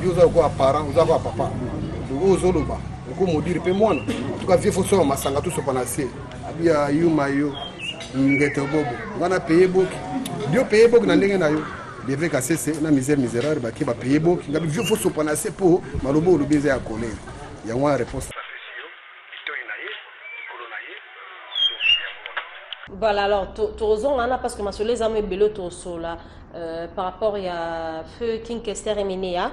Yo oza lokola parent, oza lokola papa, oyo ozoloba okomodire mpe mwana. En tout cas vieux, faut soma masanga tosopa na se abia yuma yo ngete bobo nga na paye boki bio paye boki na ndenge na yo leve kasese na misère misérable bake bapaye boki nga vieux, faut sopa na se mpo maloba olobi eza ya colère. Yango wana réponse. Voilà, alors tozonga wana parce que masolo eza mo ebele tosola par rapport ya feu King Kester Emeneya.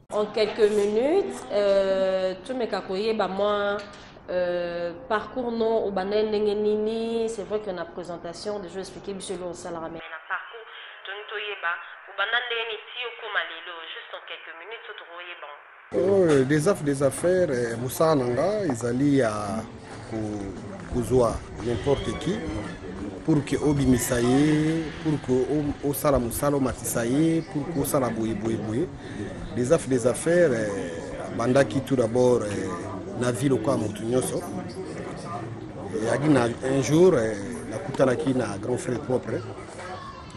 En quelques minutes, tomeka koyeba mwa parcours no obanda ndenge nini. C'est vrai que na présentation déjà expliqué biso eloko osalaka, mais na parcours tolingi toyeba obanda ndenge nini ti okóma lelo, juste en quelques minutes so tokoyeba. Oh, des affaires, mosala na nga ezali ya kozwa n'importe qui pour que obimisa ye, pour que osala mosala, omatisa ye, pour que osala boye boye boye. Des affaires abandaki tout d'abord na vie lokola motu nyonso. Eyaki na un jour nakutanaki na grand frère propre,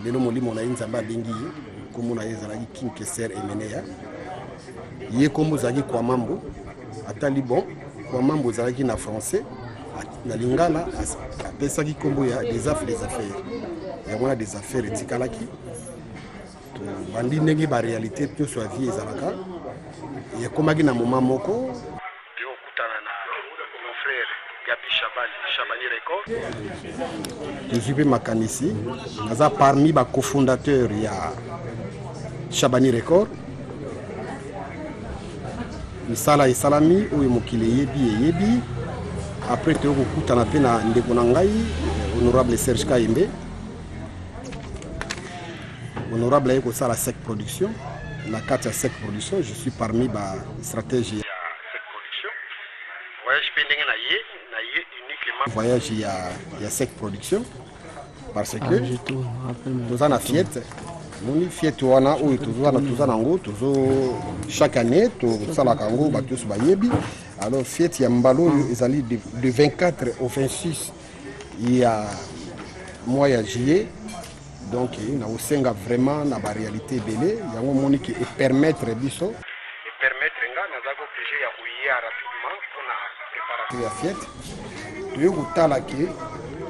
lelo molimo na ye Nzambe abengi ye, nkombo na ye ezalaki King Kester Emeneya. Ye nkombo ezalaki Kwamambo. Atali bon, Kwamambo ezalaki na français, na lingala apesaki nkombo ya des affaires. Yango wana des affaires etikalaki. Tobandi ndenge baréalité nyonso ya vie ezalaka. Ekomaki na moment moko okutana na mon frère Gabi Chabani, Chabani Record. Tozwi mpe makanisi, naza parmi bacofondateur ya Chabani Record. Misala esalami oyo mokili eyebi eyebi. Après toyei kokutana mpe na ndeko na ngai honorable Serge Kayembe. Honorable aye kosala Sec Production. Na kati ya Sec Production, je suis parmi bastratège ya Sec Production. Voyage mpe ndenge na ye na ye uniquement voyage ya Sec Production parce que toza na fête. Moni fête wana oyo toza nango, tozo chaque année tosalaka yango, bato nyonso bayebi. Alors fête ya mbala oyo ezali de 24 au 26 ya mois ya juillet. Donc nakosenga vraiment na baréalité ebele. Yango omoni ke epermettre biso, epermettre nga nazalaki obligé ya koya rapidement mpona préparation ya fête. Toye kotala ke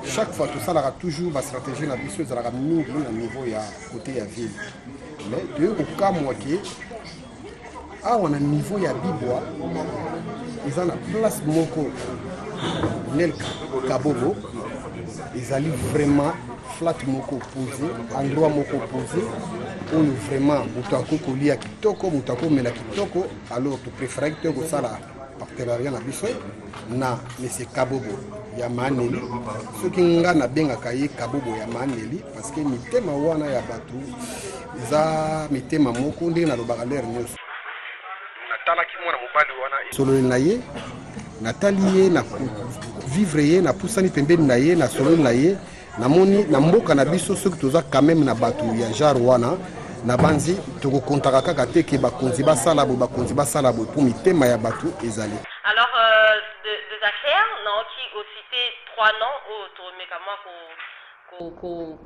chaque fois tosalaka toujours bastratégie na biso ezalaka mingi na niveau ya côté ya ville, mais toye kokamwa ke awa na niveau ya Bibwa eza na place moko, Nel Kabobo, ezali vraiment flat moko posé, endroit moko posé oyo vraiment moto akoki kolia kitoko, moto akomela kitoko. Alors topréféraki te kosala partenariat na biso na monsieur Kabobo ya Maneli. Soki nga nabengaka ye Kabobo ya Maneli parce que mitema wana ya bato eza mitema moko. Ndenge nalobaka lere nyonso, natalaki mwana mobali wana, sololi na ye, natali ye na vivre ye, napusani pembeni na ye, nasololi na ye, namoni na mboka na biso soki toza quand même na bato ya genre wana, na banzi tokokontaka kaka te ke bakonzi basala boye, bakonzi basala boye, mpo mitema ya bato ezali. Alors des affaires naoki ocité trois noms oyo tomeka mwa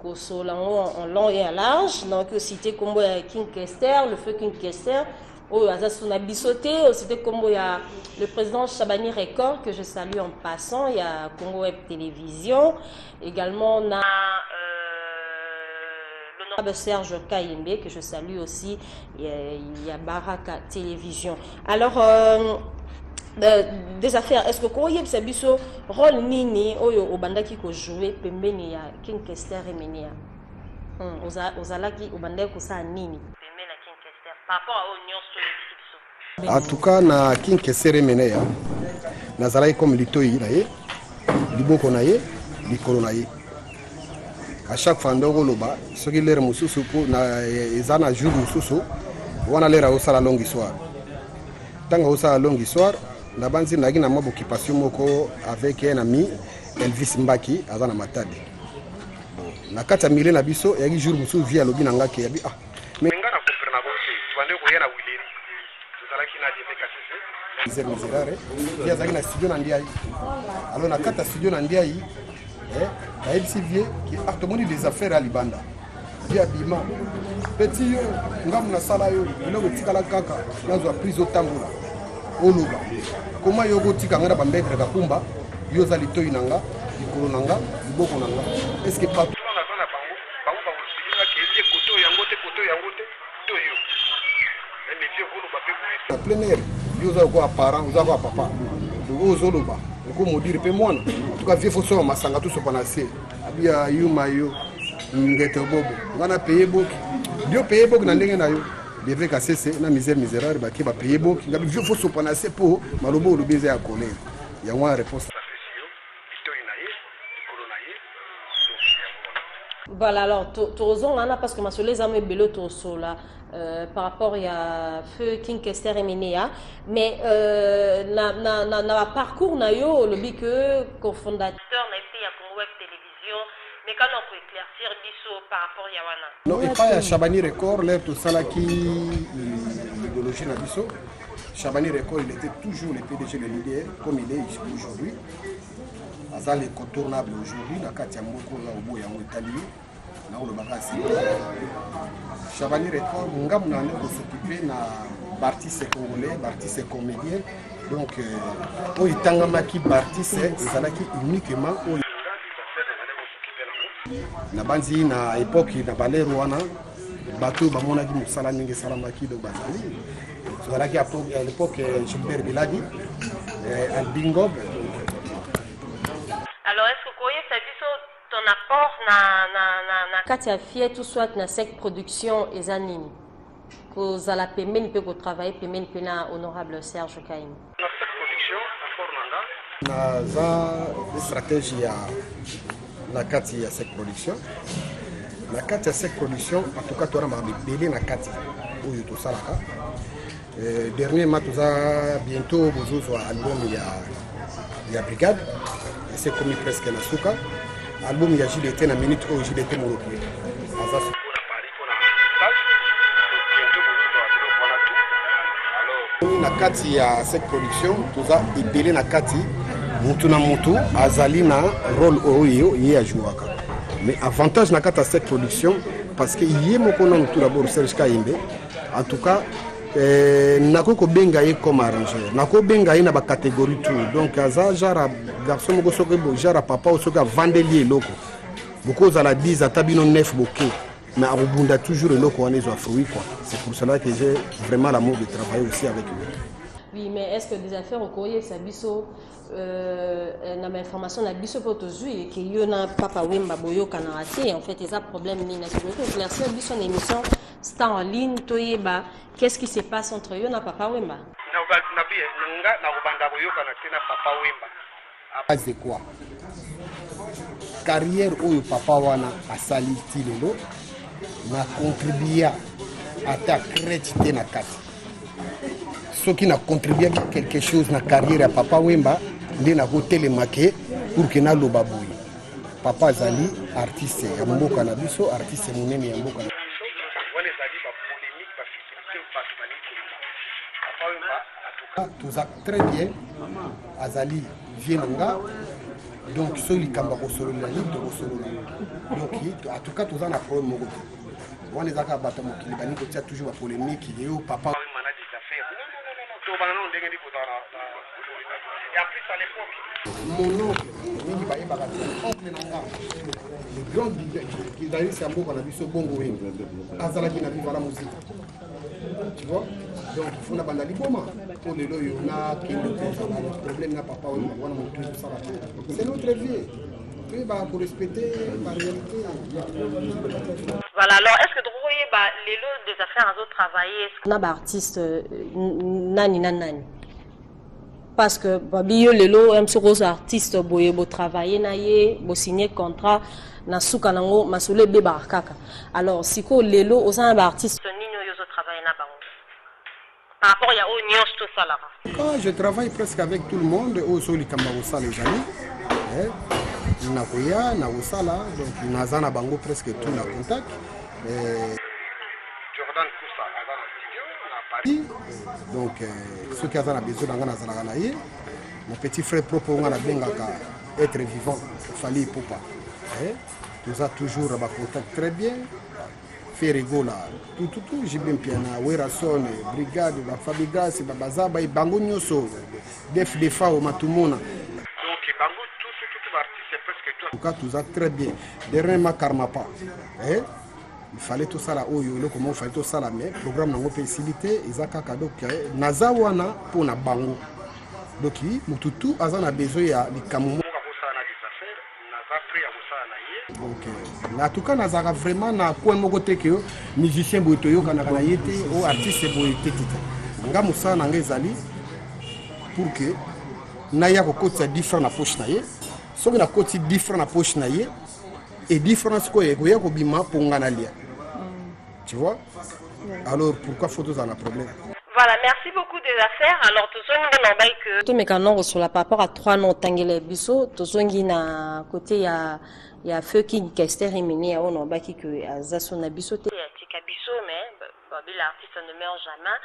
kosola yango en long et à large. Naoki ocité nkombo ya King Kester, le feu King Kester oyo aza so na biso te. Ocité nkombo ya le président Chabani Record, que je salue en passant, ya Congo Web Télévision, également na l'honorable Serge Kayembe, que je salue aussi, il y a Baraka Télévision. Alors des affaires, est-ce que koyebisa biso rôle nini oyo obandaki kojouer pembeni ya King Kester Emeneya? Ozalaki, obandaki kosala nini pembeni ya King Kester par rapport à oyo nyonso oyebisi biso? En tout cas na King Kester Emeneya nazalaki comme litoi na ye, liboko na ye, likolo na ye. À chaque fois ndoko oloba soki lere mosusu mpo eza na jour mosusu wana lere azosala longue histoire. Ntango azosala longue histoire, nabanzi nayaki na mwa boccupation moko avec un ami. Elvis Mbaki aza na Matadi. Bon, na kati ya milieu na biso eyaki jour mosusu vie alobi na nga ke yabi ah mais nga na comprena ko te tobande koya na Wileri, tozalaki na Dieme Kasese Misère Miserare, vie azalaki na studio na Ndiaye. Alors na kati ya studio na Ndiaye, eh, nayebisi vie ke ah tomoni des affaires ya libanda. Vie abima petit yo ngambo nasala yo biloko etikala kaka nazwa prise otambola oloba koma yo okotika nga na bambetre kakumba, yo oza litoi na nga, likolo na nga, liboko na nga, est-ce que bato naza na bango bango bakolinga ke ye koto yango te, koto yango te to yo mais vieux okoloba mpe boye na plein air, yo oza lokola parent, oza lokola papa, oyo ozoloba okomodire mpe mwana. En tout cas vieux, faut soma masanga tosopa na se abia yuma yo ngete bobo nga na paye boki dio paye boki na ndenge na yo Devre Kasese na Misère Misérable bake bapaye boki nga vieux, faut sopa na se po maloba olobi eza ya colère. Yango wana réponse. Voilà, alors tozonga wana parce que masolo eza mo ebele tosola par rapport ya feu King Kester Emeneya, mais na baparcours na yo, olobi que cofondateur na ye ya Congo Web Télévision, mais kana koéclaircir biso par rapport ya wana. Non, epai ya Chabani Record, l'heure tosalaki idéologie na biso, Chabani Record, il était toujours le PDG, le leader, comme il est aujourd'hui. Aza l'incontournable aujourd'hui na kati ya mboka oyo oboya yango etali ye nakolobaka asi. Chabani Record, ngambo na nde kos'occuper na baartiste congolais, baartiste comédien. Donc oyo etangamaki baartiste ezalaki uniquement oyo nabanzi na époque na balere wana, bato oyo bamonaki mosala ndenge esalamaki. Donc bazali, tozalaki à l'époque Gilbert Biladi, Albingob. Alors, est ce que koyebisa biso ton apport na kati ya Fiet ou soit na Sec Production eza nini, kozala pembeni mpe kotravailler pembeni mpe na honorable Serge Kaim? Na Sec Production, apport na nga, naza stratégie ya na kati ya Sec Production. Na kati ya Sec Production, en tout cas towana makambo ebele na kati oyo tosalaka. Dernièrement toza bientôt bozozwa album ya Brigade, ese komi presque na suka. Album ya JDT, na minute oyo JDT Moloki aza na Paris mpona stage, bientôt bozozwa biloko wana tout. Alors na kati ya Sec Production toza ebele na kati, mutu na mutu azali na rôle oyo ye ajouaka. Mais avantage na kati ya Sec Production, parce que ye moko nanu tout d'abord Serge Kayembe, en tout cas nakoki kobenga ye comme arrangeur, nakobenga ye na bacatégorie tout. Donc aza genre garçon moko, soki genre papa oyo soki avandeli eloko, bokozala 10 ata bino 9 boke, mais akobunda toujours eloko wana ezwa fruit quoi. C'est pour cela que j'ai vraiment l'amour de travailler aussi avec lui. Oui, mais est ce que des affaires okoyebisa biso na bainformation na biso mpo tozwi eke yo na Papa Wemba boyokanaka te? En fait eza problème nini? Soki éclaircir biso na émission Star en ligne, toyeba qu'est-ce qui se passe entre yo na Papa Wemba. Nga nakobanda koyokana te na Papa Wemba base de quoi? Carrière oyo papa wana asali ti lelo, na contribua ata crête te na kati. Soki na contribuaki quelque chose na carrière ya Papa Wemba, nde nakotelema ke pour ke naloba boye. Papa azali artiste ya mboka na biso, artiste monene ya mboka na biso. Wana ezali bapolémique, bafutilité bato balingi koloba. Papa Wemba, en tout cas toza très bien, azali vieux na nga. Donc soki likambo ya kosolola nini, tokosolola. Donc en tout cas toza na problème moko te. Wana eza kaka bato ya mokili balingi kotia toujours bapolémique yo Papa Wemba na des affaires. Non, non, non, non, tobana nano ndenge ndi kozala na polémique. Et en plus à l'époque mon oncle, mingi bayebaka te, oncle na nga, le grand guitariste ya mboka na biso Bongo Wemba, azalaki na Viva la Musique, tu vois. Donc il faut na banda liboma mpo lelo oyo nakende kozala na problème na Papa Wemba wana, motu ezosala te. C'est notre vie, toyebaka korespecter baréalité. Voilà, alors est ce que tokoyeba lelo des affaires azotravailler na baartiste nani na nani? Parce que babi yo lelo m soki oza artiste boye, botravaille na ye, bosigne contrat, na suka nango masolo ebebaka kaka. Alors sikoyo lelo oza na baartiste nini oyo ozotravaille na bango par rapport ya oyo nyonso tosalaka? Quand je travaille presque avec tout le monde oyo so likambo ya kosala ezali. Nakoya, nakosala, donc naza na bango presque tout na contact. Jordan Kusa aza na studio na Paris, donc soki aza na besoin na nga, nazalaka na ye. Mon petit frère propre nga nabengaka être vivant, Fally Ipupa, toza toujours bacontact très bien. Ferre Gola, tututu, JB Mpiana, Werrason, Brigade, baFabregas, babaza bango nyonso, Def Defao, Matumona, donc bango tout tout tout baartiste presque tout. En tout cas toza très bien. Dernièrement Karmapa, il fallait tosala oyo eloko moko, fallait tosala, mais programme nango mpe esili te, eza kaka. Donc naza wana mpona bango. Donc motu tu aza na besoin ya likambo moko akosala na des affaires, naza prêt ya kosala na ye. Donc en tout cas nazalaka vraiment na coin moko te ke musicien boye toyokanaka na ye te, o artiste boye te te te. Nga mosala na nga ezali pour que naya kokotisa 10 francs na poche na ye. Soki nakoti 10 francs na poche na ye, e 10 francs sikoyo ekoya kobima mpo nga nalia, tu vois? Alors pourquoi faut tozala na problème? Voilà, merci beaucoup des affaires. Alors, tozongi nde na que tomeka non kosola par rapport à trois noms otangela biso. Tozongi na côté ya feu King Kester Emeneya, oyo nalobaki ke aza so na biso te, atika biso, mais babi l'artiste ne meurt jamais,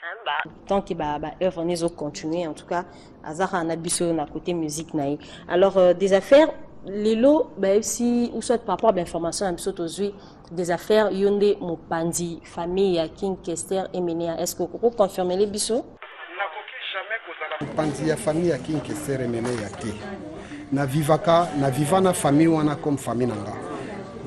hein, bah, tant que ba ba œuvre ne continuer, en tout cas aza kaka na biso na côté musique na ye. Alors des affaires, lelo bayebisi ou soit par rapport à bainformation na biso tozwi, des affaires, yo nde mopanzi famille ya King Kester Emeneya. Est ce que okoki confirmer biso? Nakoki jamais kozala mopanzi ya famille ya King Kester Emeneya te. Navivaka, naviva na famille wana comme famille na nga.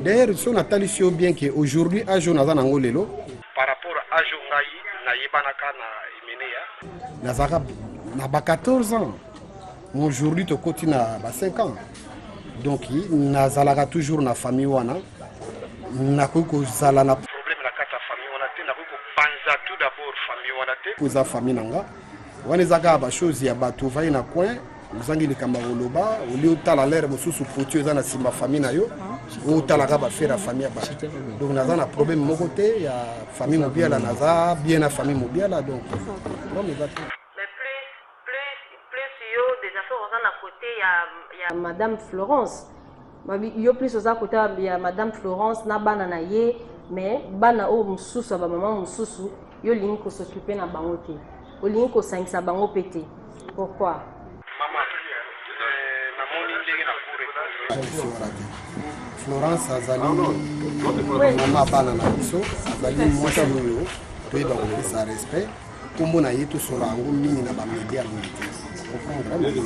D'ailleurs so natalisi yo bien ke aujourd'hui age oyo naza nango lelo par rapport à age oyo ngai nayebanaka na Emeneya, nazalaka na ba 14 ans. Aujourd'hui tokoti na ba 5 ans. Donc nazalaka toujours na famille wana. Nakoki kozala na problème na kati ya famille wana te, nakoki kopanza tout d'abord famille wana te, po eza famille na nga. Wana eza kaka bachose ya bato ovai na coin, ozangi likambo ya koloba, olie otala lere mosusu poti eza na nsima famille na yo, otalaka baaffaire ya famille ya bato. Donc naza na problème moko te ya famille Mobiala, naza bien na famille Mobiala, donc problème eza te. Mais plus yo des affaires oza na côté ya madame Florence. Babi, yo plus oza côté ya madame Florence na bana na ye, mais bana oyo mosusu ya bamama mosusu, yo olingi kos'occuper na bango te, olingi kosangisa bango mpe te. Pourquoi? Mama, namoni ndenge na korépondre wana te. Florence azali mama bana na biso, azali mwasi oyo toyeba kopesa respect. Nkombo na ye tosola yango mingi na bamedia mingi te, comprendre?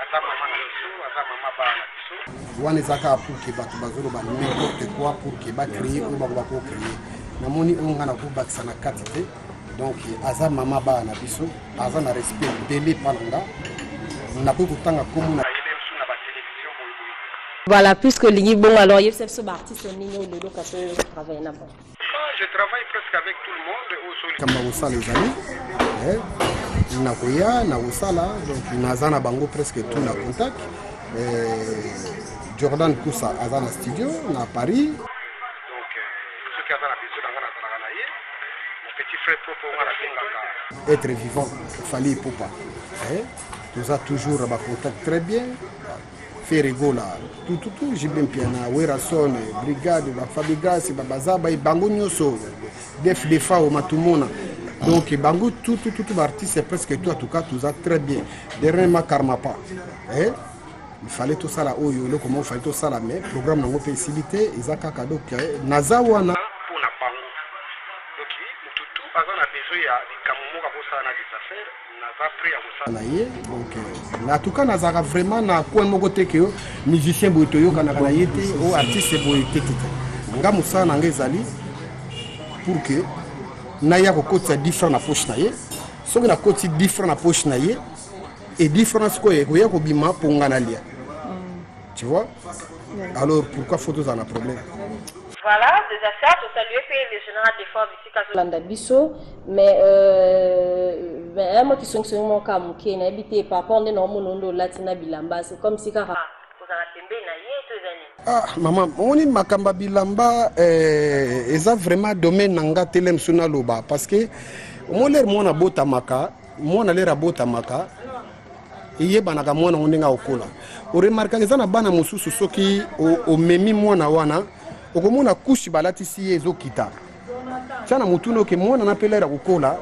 Aza mama na biso, aza mama bana na biso. Wana eza kaka pour ke bato bazoloba n'importe quoi, pour ke bacréer oyo bako bakocréer. Namoni oyo ngai nakobakisa na kati te. Donc aza mama bana na biso, aza na respect ebele epa na nga. Nakoki kotanga nkombo na Voilà, puisque olingi bongo, alors yebisa biso baartiste nini oyo lelo kasi oyo travaille na bango. Je travaille presque avec tout le monde. Likambo kosala ezali, nakoya, nakosala. Donc naza na bango presque tout na contact. Jordan Kusa aza na studio na Paris, donc soki aza na besoin na nga, nazalaka na ye. Mon petit frère propre nga nabengaka être vivant, Fally Ipupa, toza toujours bacontact très bien. Ferre Gola, tututu, JB Mpiana, Werrason, Brigade, baFabregas, babaza bango nyonso, Def Defao, Matumona, donc bango tout tout tout baartiste presque tout. En tout cas toza très bien. Dernièrement Karmapa, il fallait tosala oyo eloko moko, fallait tosala, mais programme nango mpe esili te, eza kaka. Donc naza wana mpona bango. Donc motu tu aza na besoin ya likambo moko akosala na des affaires, naza prêt ya kosala na ye. Donc en tout cas nazalaka vraiment na coin moko te ke musicien boye toyokanaka na ye te, o artiste boye te te te. Nga mosala na nga ezali pour que naya kokotisa 10 francs na poche na ye. Soki nakoti 10 francs na poche na ye, e 10 francs sikoyo ekoya kobima mpo nga nalia, tu vois? Alors pourquoi faut tozala na problème? Voilà, des affaires, tosalue mpe le général Defao bisika azolanda biso. Mais mais mo kisongisongi moko kaka moke, nayebi te par rapport nde naomona nde olati na bilamba, c'est comme si kaka kozala pembeni na ye to eza nini? Ah mama, omoni makambo ya bilamba eza vraiment domaine na nga te. Le mosu naloba parce que omoni lere mwana abotamaka, mwana lere abotamaka. Eyebanaka mwana ngo ndenge akokola. Oremarkaka eza na bana mosusu, soki omemi mwana wana, okomona couche balatisi ye ezokita. Tia na motuna oke mwana na mpe lere akokola,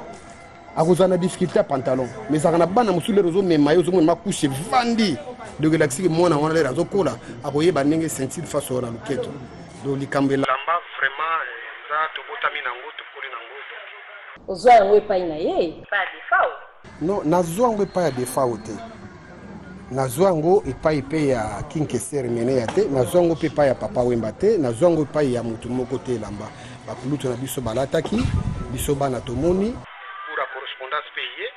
akozala na difficulté ya pantalon. Mais ezalaka na bana mosusu, lere ozomema ye, ozomona macouche evandi. Donc elakisiki mwana wana, lere azokola, akoyeba ndenge ceinture face oyo na loketo. Donc likambo elamba, vraiment, eza tobotami nango, tokoli nango. Ozwa yango epai na ye, epai ya Defao? Non, nazwa yango epai ya Defao te, nazwa yango epai mpe ya King Kester Emeneya te, nazwa yango mpe epai ya Papa Wemba te, nazwa yango epai ya motu moko te. Elamba bakulutu na biso balataki, biso bana tomoni pour ya correspondance mpe ye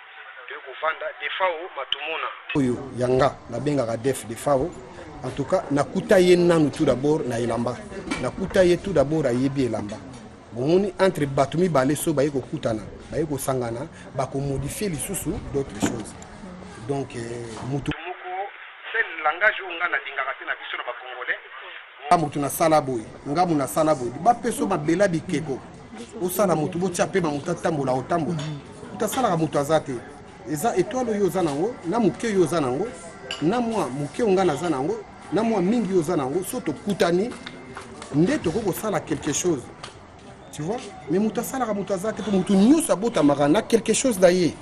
toyei kovanda Defao Matumona oyo ya nga nabengaka Def Defao. En tout cas, nakuta ye nanu tout d'abord na elamba, nakuta ye tout d'abord ayebi elamba. Bomoni, entre bato mibale so baye kokutana, baye kosangana, bakomodifie lisusu d'autres choses. Donc mutu moko, c'est langage oyo nga nalingaka te na biso na Bacongolais: nga motu nasala boye, nga mu nasala boye. Bapeso mabela bikeko osala motu, botia mpe bamotu atambola, otambola. Moto asalaka moto aza te. Eza étoile oyo oza nango na moke oyo oza nango na mwa moke oyo nga naza nango na mwa mingi oyo oza nango, so tokutani nde tokoki kosala quelque chose, tu vois. Mais moto asalaka moto aza te, mpo motu nyonso abotamaka na quelque chose na ye,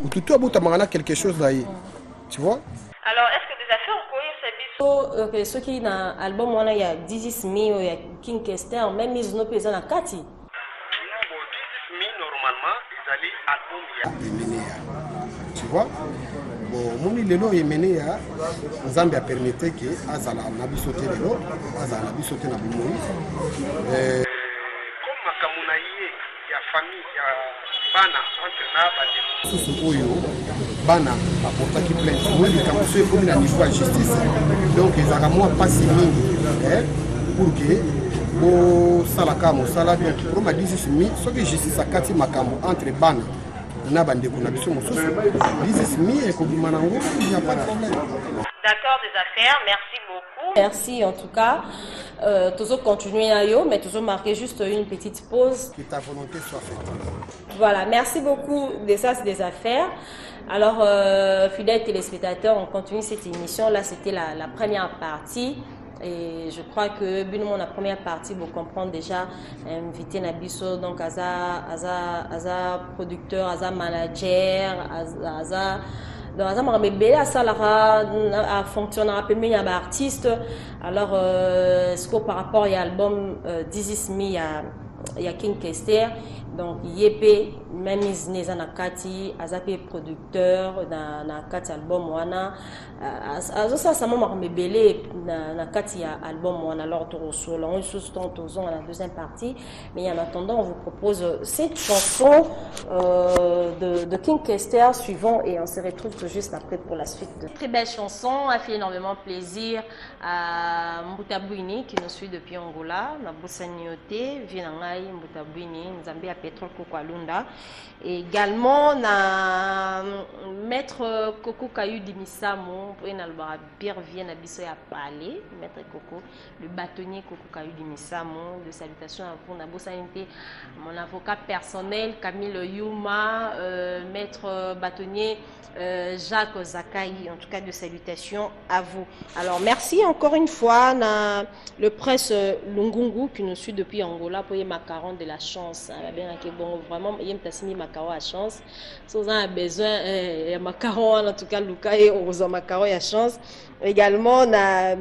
motu to abotamaka na quelque chose na ye, tu vois. Alors, est ce que des affaires okoyebisa biso soki na album wana ya 10 mi oyo ya King Kester, même mise no mpe eza na kati? Non, bon, 10 mi normalement ezali album ya Emeneya, tu vois. Bon, omoni lelo Emeneya, Nzambe apermettre ke azala na biso te lelo, azala na biso te na bomoi. Comme makambo na ye ya famille, ya bana, entre na bandeko mosusu oyo bana baportaki plainte, omoni likambo so ekomi na niveau ya justice, donc ezalaka mwa mpasi mingi pour ke bosalaka mosala. Donc problème ya 10 mi, soki justice akati makambo entre bana na bandeko na biso mosusu, 10 mi ekobima nango, il y a pas de problème. D'accord, des affaires, merci beaucoup. Merci en tout cas. Toujours continuer na yo, mais toujours marquer juste une petite pause. Que ta volonté soit faite. Voilà, merci beaucoup de ça, c'est des affaires. Alors, fidèles téléspectateurs, on continue cette émission. Là, c'était la première partie. Et je crois que bino, la première partie, vous comprenez déjà, invité na biso, donc aza, aza, aza producteur, aza manager, aza, aza donc aza makambo ebele asalaka, afonctionnaka pembeni ya baartiste. Alors siko par rapport ya album 10 mi ya King Kester, donc ye mpe même mise eza na kati, aza mpe producteur na kati ya album wana, azosalisa mwa makambo ebele na kati ya album wana. Alors tokosolola yango lisusu ntango tozonga na deuxième partie, mais en attendant, on vous propose cette chanson de King Kester, suivant, et on se retrouve tout juste après pour la suite. De très belle chanson, a fait énormément plaisir à Mbuta Bwini qui nous suit depuis Angola, na bosani yo te, vie na ngai Mbuta Bwini, Nzambe ya pétrole Koko Alunda, et également na maître Koko Kayudi Misamo mpo na lobaka bien vie na biso ya palais, maître Koko, le bâtonnier Koko Kayudi Misamo, de salutations à vous. Na bosani te mon avocat personnel Camille Yuma, maître bâtonnier Jacques Zakaï, en tout cas de salutations à vous. Alors merci encore une fois na le prince Lungungu qui nous suit depuis Angola pour les macarons de la chance. Ah, bien que bon, vraiment il y a macaron à chance. Si vous avez besoin ya macaron, en tout cas luka et aux macaron ya chance. Également na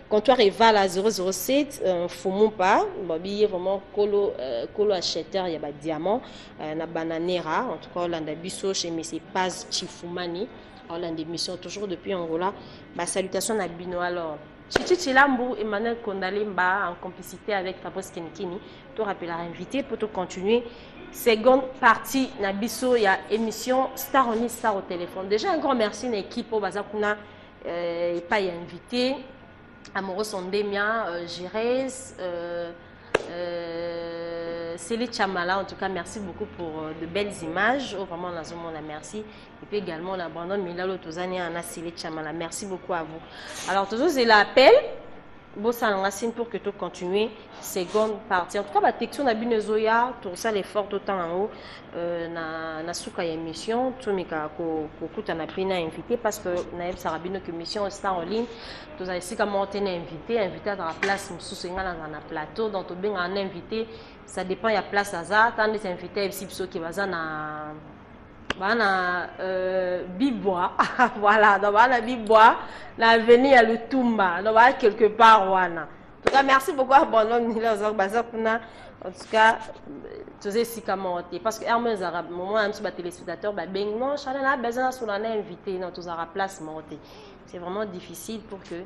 comptoir Eval à 007 Fumumpa, bon billet vraiment colo colo acheteur ya ba diamant na Bananera, en tout cas olanda biso chez monsieur Paz Chifumani, olanda émission toujours depuis Angola. Ba salutations na bino. Alors Chichi Chilambu, Emmanuel Kondalemba en complicité avec Fabrice Kenkini, to rappelera invité pour tout continuer seconde partie na biso ya émission Star on Star au téléphone. Déjà un grand merci na équipe oyo baza kuna epai ya invité, Amoro Sondemia, Gires, Célie Chamala, en tout cas, merci beaucoup pour de belles images. Oh, vraiment, Nazomona, merci. Et puis également, la Brandon Milalo, Tozania, Anna Célie Chamala, merci beaucoup à vous. Alors, toujours, c'est l'appel. Bosala nga signe pour que to continuer seconde partie. En tout cas, batexto na bino ezoya, tosala effort totanga yango na suka ya émission. Tomeka kokutana mpe na invité, parce que nayebisaka bino que mission Star en ligne, tozala esika moko te na invité. Invité azala place mosusu, engai nazala na plateau, donc tobengaka na invité, ça dépend ya place aza. Ta ndeti invité ayebisi biso ke baza na bana Bibwa, voilà, donc bana Bibwa na avenue ya Lutumba, donc baa quelque part wana. En tout cas, merci beaucoup à Bonhomme Nila baza kuna. En tout cas, toza esika moko te, parce que hermo ezalaka moment ya biso batéléspectateur babengi: "Non, Chanel a besoin nasola na invité." Non, tozalaka place moko te, c'est vraiment difficile pour que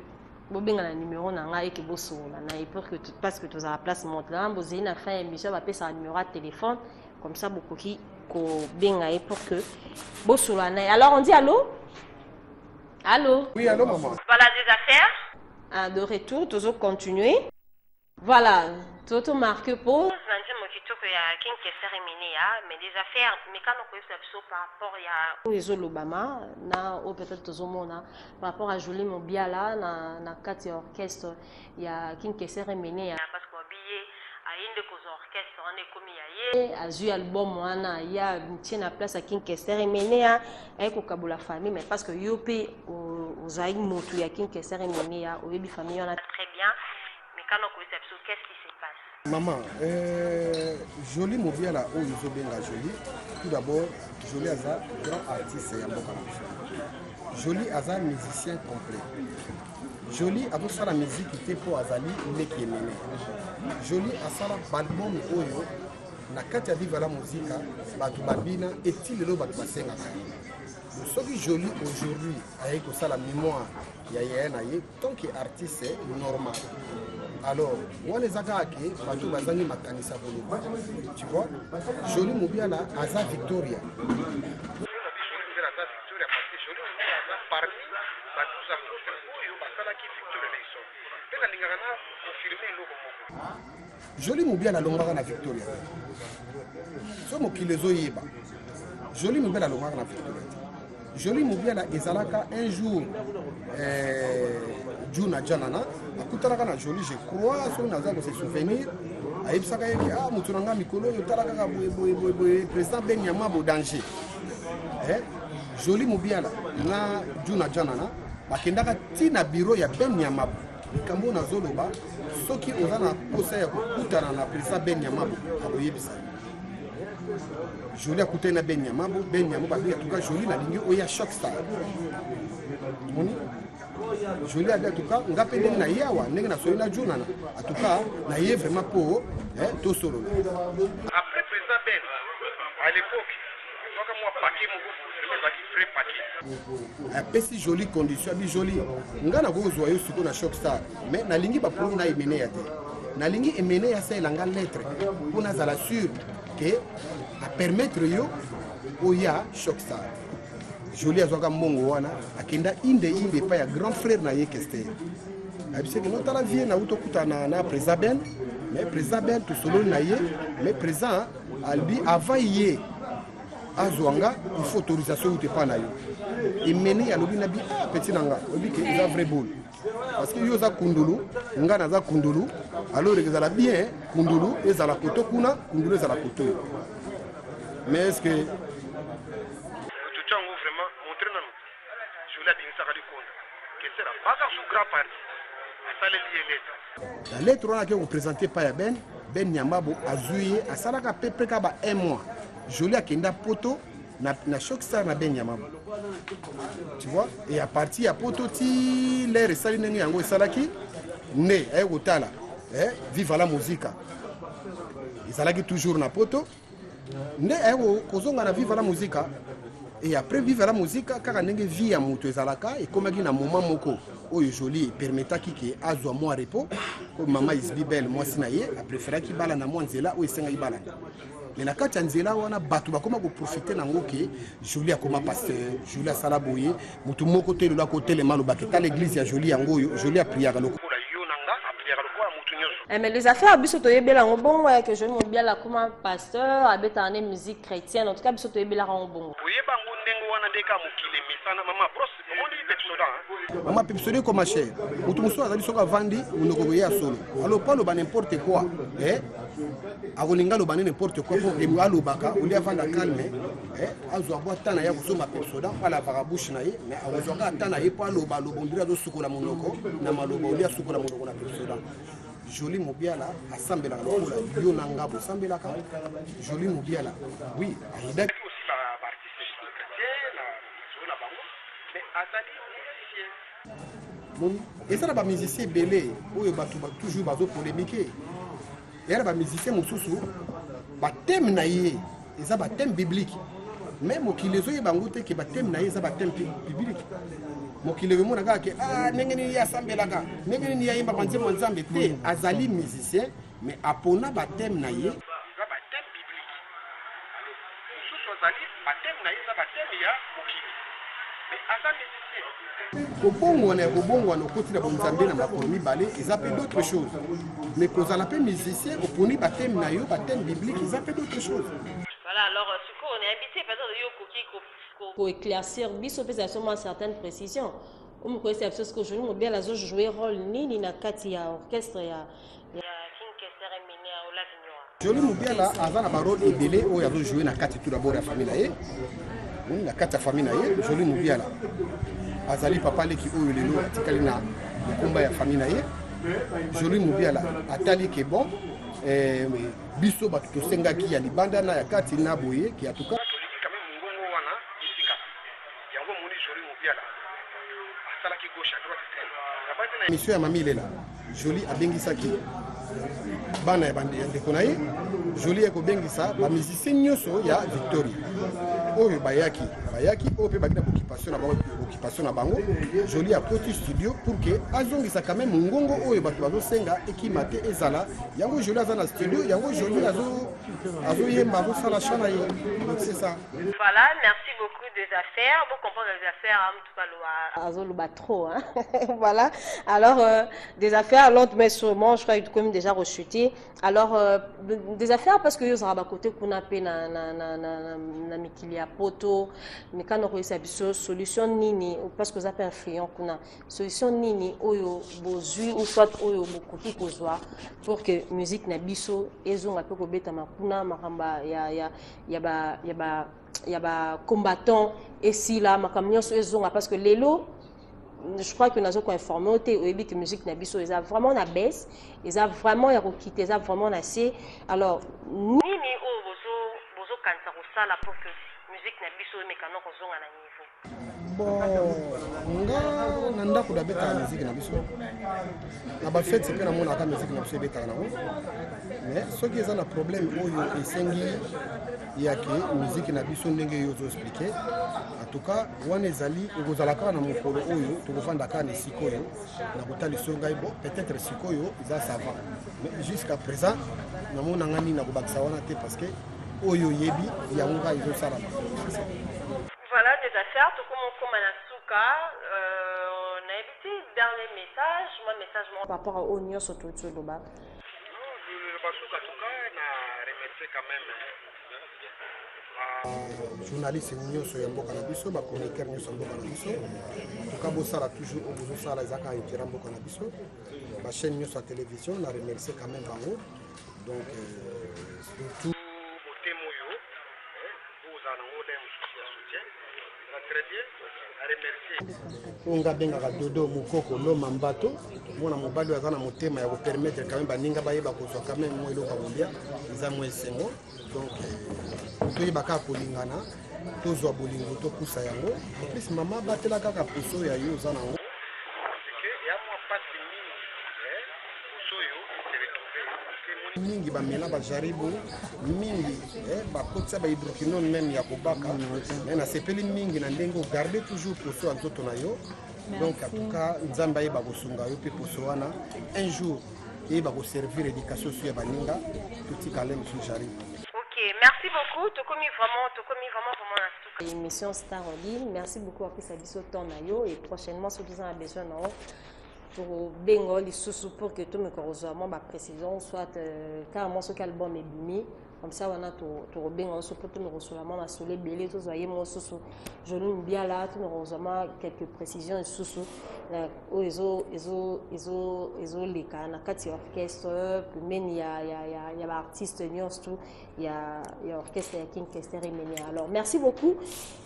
bobenga na numéro na ngai eke bosolola na ye, pour que, parce que tozalaka place moko te. Nanga bozali na fin ya émission, bapesaka numéro ya téléphone, comme ça bokoki kobenga ye pour que bosolola na ye. Alors on dit allô, allô? Oui, allô, maman. Voilà, des affaires. Ah, de retour, toujours continuer. Voilà, toto marque pause. Na nzembo kitoko ya King Kester Emeneya. Mais des affaires, mekano koyebisa biso par rapport ya oyo ezolobama na oyo peut-être tozomona par rapport à Jolie Mobiala na kati ya orchestre ya King Kester Emeneya, parce que babiye aye nde kozwa orchestre wana, ekomi ya ye, azwi album wana ya tie na place ya King Kester Emeneya, aye kokabola famille. Mais parce que yo mpe ozali motu ya King Kester Emeneya, oyebi famille wana très bien, mekano koyebisa biso qu'est-ce qui se passe? Maman, Jolie Mobiala oyo ozobenga Jolie, tout d'abord, Jolie aza grand artiste ya mboka na biso. Jolie aza musicien complet. Jolie azosala miziki te mpo azali leki Emene. Jolie asala baalbum oyo na kati ya Viva la Musica, bato babina eti lelo, bato basengaka yango. Soki Jolie aujourd'hui ayei kosala mémoire ya yaya na ye tant que artiste normal, alors wana eza kaka ke bato bazangi makanisa koloba, tu vois. Jolie Mobiala aza Victoria. Aza Victoria parce que Jolie Mobiala aza parmi ba 12 apôtres oyo basalaki Victoria Eleison. Mpe nalingaka na confirme eloko moko: Jolie Mobiala alongwaka na Victoria. So mokili ezoyeba, Jolie Mobiala alongwaka na Victoria te. Jolie Mobiala ezalaka un jour, Juna Janana akutanaka na Jolie, je crois, soki naza kose souvenir, ayebisaka ye ke: "Ah, moto na nga, mikolo oyo tala kaka boye boye boye boye, président Ben Nyamabo danger." Jolie Mobiala na Juna Janana bakendaka ntina bureau ya Ben Nyamabo. Likambo oyo nazoloba, soki oza na posa ya kokutana na président Ben Nyamabo, akoyebisa yo. Jolie akutani na Ben Nyamabo. Ben Nyamabo abi: "Atuka Jolie, nalingi oya Choc Star." Moni Jolie abi: "Atuka nga mpe ndenge na ye awa, ndenge nasoli na Junana, atuka na ye vraiment mpo tosolola." Après, président Ben à l'époque azwaka mwa paquet moko, vraiment ezalaki vrai paquet. Apesi Jolie condition, abi: "Jolie, nga nakozwa yo sikoyo na Choc Star, mais nalingi baproblème na Emeneya te. Nalingi Emeneya asalela nga lettre mpo nazala sûr ke apermettre yo oya Choc Star." Jolie azwaka mbongo wana, akenda inde inde epai ya grand frère na ye Kester. Ayebisaki: "Notala vie, nauti okutana na président Ben, mais président Ben tosololi na ye, mais président alobi avant ye azwa nga, il faut autorisation euti epai na yo." Emene alobi na bi: "Ah, petit na nga, oyebi ke eza vrai boule, parce que yo oza kundulu, nga naza kundulu, alors ezala bien kundulu ezala koto kuna, kundulu ezala koto oyo." Mais est ce que yango vraiment montre nanu? Jolie abimisaka likonda, Kesera baka su grand parti, asaleli ye lettre. Na lettre wana ake koprésente epai ya Ben. Ben Nyamabo azwi ye, asalaka pepe kaka ba un mois, Jolie akenda Poto na Choc Star na Ben Nyamabo, tu vois. Et à partir ya Poto ti lere esali ndenge yango esalaki nde aye kotala Viva la Musica, ezalaki toujours na Poto, nde aye kozonga na Viva la Musica. Et après Viva la Musica, kaka ndenge vie ya moto ezalaka, ekomaki na moment moko oyo Jolie epermetaki ke azwa mwa repos, ko mama Isbibel, mwasi na ye, apréféraki bala na mwa nzela oyo esengaki balanda. Mais na kati ya nzela wana, bato bakoma koprofite nango ke Jolie akoma pasteur, Jolie asala boye. Motu moko te lelo akotelema alobaka: "Tala église ya Jolie yango oyo, Jolie apriaka lokola yo na nga, apriaka lokola motu nyonso." Eh, mais les affaires, biso toyebela yango bongo ya ke Jolie Mobiala akoma pasteur, abetaka ne musique chrétienne. En tout cas, biso toyebelaka yango bongo. Oyeba yango ndenge wana nde kaka mokili emesana. Mama Bros, omoni. Mama, Pepsodent ekoma cher. Moto mosusu azali, soki avandi, monoko boye ya solo. Alors po aloba n'importe quoi, eh? Akolinga aloba ne n'importe quoi po alobaka olie, avanda calme, eh? Azwa bwa ta na ye, akosomba Pepsodent mpo alavaka bouche na ye, mais akozwaka ata na ye mpo aloba aloba, on dirait azosukola monoko na maloba, olie asukola monoko na Pepsodent. Joli Mobiala asambelaka lokola yo na nga bosambelaka. Joli Mobiala, oui, ayidaki aussi baartiste chrétien na masolo na bango, mais azali musicien. Eza na bamusicien ebele oyo bato toujours bazopolémiquer. Eya na bamusicien mosusu, bathème na ye eza bathème biblique, mais mokili ezoyeba yango te ke bathème na ye eza bathème biblique. Mokili ekomona kaka ke ah, ndenge nini ye asambelaka, ndenge nini ye ayembaka nzembo ya Nzambe te. Azali musicien, mais apona bathème na ye eza bathème biblique. Alors mosusu azali, bathème na ye eza bathème ya mokili, mais aza musicien. Kobongwana ya kobongwana, okoti na bonzambe na makolo mibale, eza mpe d'autres choses, mais kozala mpe musicien, oponi bathème na yo bathème biblique, eza mpe d'autres choses. Voilà, alors sikoyo nayebi te, peut-être yo okoki koéclaircir biso, mpesa biso mwa certaines précisions omokoyesa biso soki Joli Mobiala azojouer rôle nini na kati ya orchestre ya King Kester Emeneya Olive Nyoa. Joli Mobiala aza na barôle ebele oyo azojouer na kati. Tout d'abord ya famille na ye, na kati ya famille na ye, Joli Mobiala azali papa leki oyo lelo atikali na mokumba ya famille na ye. Joli Mobiala atali ke bon, biso bato tosengaki ya libanda na ya kati na boye ke atuka tolingi quand même mongongo wana etikala. Yango omoni Joli Mobiala asalaki gauche à droite te nabandi na émission ya Mami Lela. Joli abengisaki bana ya ndeko na ye. Joli ya kobengisa bamusicien nyonso ya Victoria oyo bayaki, bayaki oyo mpe baki na occupation na bango, occupation na bango. Joli akoti studio pour ke azongisa quand même mongongo oyo bato bazosenga ekima te, ezala yango. Joli aza na studio, yango Joli azoyemba, azosala chant na ye. Donc c'est ça. Voilà, merci beaucoup des affaires. Vous comprendre les affaires, en tout cas, azoloba trop, hein. Voilà. Alors, des affaires, l'autre, mais sûrement, je crois que comme déjà rechuté. Alors, des affaires, parce que yo zara côté kuna pe na mikili ya poto, mais quand on réussit biso solution nini, parce que ça peut influent kuna. Solution nini oyo bozui ou soit oyo bokoki kozwa pour que musique na biso ezonga pe kobeta makuna, makamba ya ba combattant esila, makambo nyonso ezonga? Parce que lelo, je crois que nazo koinformer o te, oyebi ke musique na biso eza vraiment na baisse, eza vraiment ya kokita, eza vraiment na se. Alors nini oyo bozokanisa kosala pour que musique na biso emekana kozonga na niveau? Bon, nga na ndako nabetaka musique na biso, na bafeti mpe namonaka musique na biso ebetaka nango. Mais soki eza na problème oyo esengi ya ke musique na biso, ndenge yo ozoexpliquer, en tout cas wana ezali, ekozala kaka na mokolo oyo tokovanda kaka na esika oyo na kotalisa ngai. Bon, peut-être sikoyo eza, ça va, mais jusqu'à présent namonanga nini na kobakisa wana te, parce que oyo oyebi yango kaka ezosalama. Voilà, des affaires, tokoma na suka. Nayebi te, dernier message, mwa message moko par rapport à oyo nyonso touti oloba. Basuka tuka na remercier quand même journaliste nyonso ya mboka na biso, bachroniqueur nyonso ya mboka na biso. Tuka bosala toujours oyo bozosala, eza kaka intérêt mboka na biso. Bachaîne nyonso ya télévision, na remercier quand même bango. Donc surtout motema oyo bozala nango nde mosusu ya soutien, eza très bien, na remercier oyo nga abengaka Dodo Mokoko Loma Mbato, mwana mobali oyo aza na motema ya kopermettre quand même baninga bayeba kozwa quand même mwa eloko ya kolia, eza mwa esengo. Donc toyeba kaka kolingana, tozwa bolingo, topusa yango. En plus, mama, batela kaka poso ya yo oza nango ya mwa pasi mingi, poso oyo se retrouve mingi, bamela bajaribu mingi, bakotisa bahydroquinone même ya kobaka. Mais nasepeli mingi na ndenge ogarde toujours poso ya nzoto na yo. Donc en tout cas, Nzambe ayeba kosunga yo mpe poso wana un jour eyeba koservir éducation su ya baninga. Totikala mosusu jaribu. Ok, merci beaucoup. Tokomi vraiment, tokomi vraiment, vraiment na suka. Émission Star en ligne. Merci beaucoup apesa biso temps na yo et prochainement soki toza na besoin na yo. Tokobenga lisusu pour que tomeka kozwa mwa baprécision, soit carrément soki album ebimi comme ça wana, tokobenga oso mpo tomeka kosola mwa masolo ebele. Tozwa ye mosusu Joli Mbiala, tomeka kozwa mwa quelques précisions lisusu oyo ezoleka na kati ya orchestre, pembeni ya baartiste nyonso tu ya orchestre ya King Kester Emeneya. Alors merci beaucoup.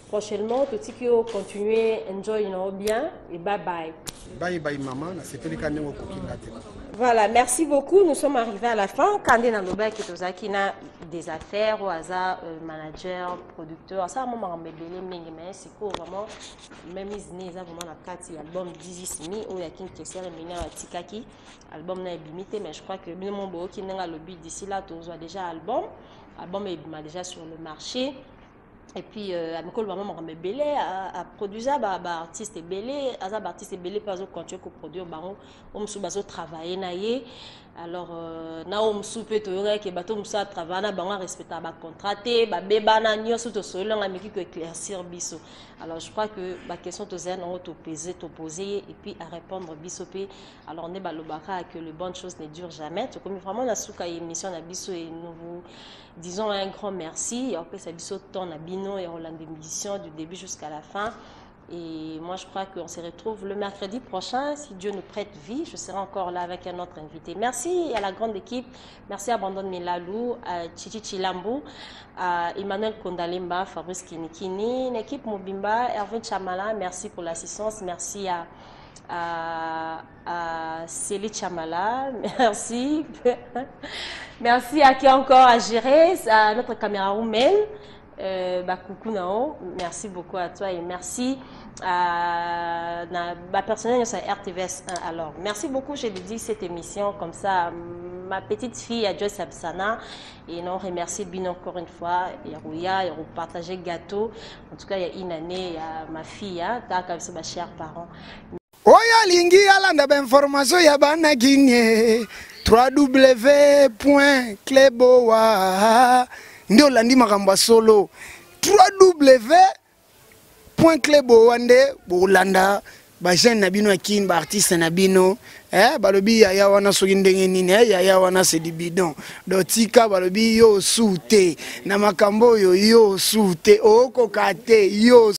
Prochainement totiki yo continuer, enjoy na bien et bye bye. Bye bye mama, nasepeli ka ndenge okoki nga te. Voilà, merci beaucoup. Nous sommes arrivés à la fin. Kande nalobaki tozalaki na des affaires oyo aza manager, producteur, asala mwa makambo ebele mingi, mais sikoyo vraiment même isne eza vraiment na kati ya album 18 mi oyo ya King Kester Emeneya atikaki. Album na ebimi te, mais je crois que bino mo boyoki ndenge alobi, d'ici là tozwa déjà album, album ebima déjà sur le marché. Et puis amikolo bama makambo ebele, aproduisa baartiste ebele, aza baartiste ebele mpe azocontinue koproduire bango. Oyo mosusu bazotravaille na ye, alors na oyo mosusu mpe toyokaki bato mosusu atravaille na bango, arespectaka bacontrat te, babebana nyonso. Tosololanga ameki koéclaircir biso. Alors je crois que baquestion tozali nango, topese topose ye et puis arépondre biso mpe. Alors nde balobaka que le bonne chose ne dure jamais. Tokomi vraiment na suka ya émission na biso et nous vous disons un grand merci ya kopesa biso temps na bino ya kolanda émission du début jusqu'à la fin. Et moi, je crois qu'on se retrouve le mercredi prochain. Si Dieu nous prête vie, je serai encore là avec un autre invité. Merci à la grande équipe. Merci à Brandon Milalou, à Chichi Chilambu, à Emmanuel Kondalemba, Fabrice Kinikini, l'équipe Mobimba, Hervé Chamala. Merci pour l'assistance. Merci à Célie Chamala. Merci. Merci à qui encore à gérer, à notre caméra roumaine. Bah, coucou Nao, merci beaucoup à toi et merci à ma personnelle sur RTVS 1. Alors, merci beaucoup, j'ai dédié cette émission comme ça ma petite fille à Joyce Absana et non remercie bien encore une fois et Rouya et partager gâteau. En tout cas, il y a une année, il y a ma fille, hein, t'as comme ça, ma chère parents. Oyo alingi alanda bainformation ya bana Guinée, 3w cleboa nde olandi makambo ya solo. 3w cleboa nde bolanda bajeune na bino ya Kine, baartiste na bino. Balobi yaya wana soki ndenge nini, yaya wana c'est du bidon. Donc tika balobi yo su te na makambo oyo, yo su te, okoka te yo.